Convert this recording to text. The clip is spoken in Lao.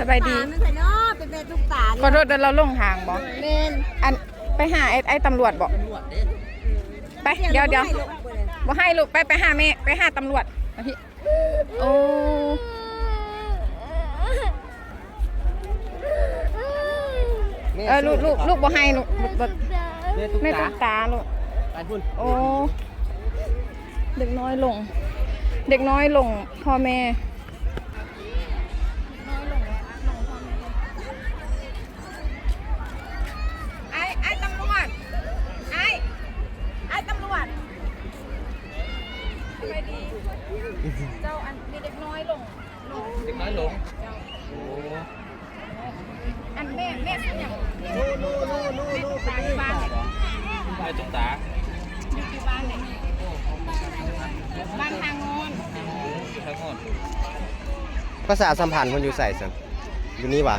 ສະບາຍດີ ຕາມັນໃສເນາະ ເປັນແມ່ຕຸກຕາ ຂໍໂທດເດີ ລາວຫຼົງທາງບໍ່? ແມ່ນ ອັນ ໄປຫາໄອ້ ໄອ້ຕຳຫຼວດບໍ່? ໄປ ດຽວ ດຽວ ບໍ່ໃຫ້ລູກ ໄປ ໄປຫາແມ່ ໄປຫາຕຳຫຼວດ ມາພີ້ ໂອ້ ເອີ ລູກ ລູກ ລູກບໍ່ໃຫ້ລູກ ລູກບໍ່ ແມ່ຕຸກຕາ ແມ່ຕຸກຕາລູກ ໄປພຸ້ນ ໂອ້ ເດັກນ້ອຍຫຼົງ ເດັກນ້ອຍຫຼົງພໍ່ແມ່ ອ້າຍ ອ້າຍຕຳຫຼວດ ອ້າຍ ອ້າຍຕຳຫຼວດ ສະບາຍດີ ເຈົ້າ ອັນ ມີເດັກນ້ອຍຫຼົງ ເດັກນ້ອຍຫຼົງ ເຈົ້າ ໂອ້ ອັນແມ່ ແມ່ຊື່ຫຍັງ? ແມ່ຕຸກຕາຢູ່ບ້ານໃດ? ແມ່ຕຸກຕາ ຢູ່ ຢູ່ບ້ານໃດ? ບ້ານທ່າງ່ອນ ຢູ່ທ່າງ່ອນ ພາສາສຳພັນເພິ່ນຢູ່ໃສຊັ້ນ? ຢູ່ນີ້ຫວາ?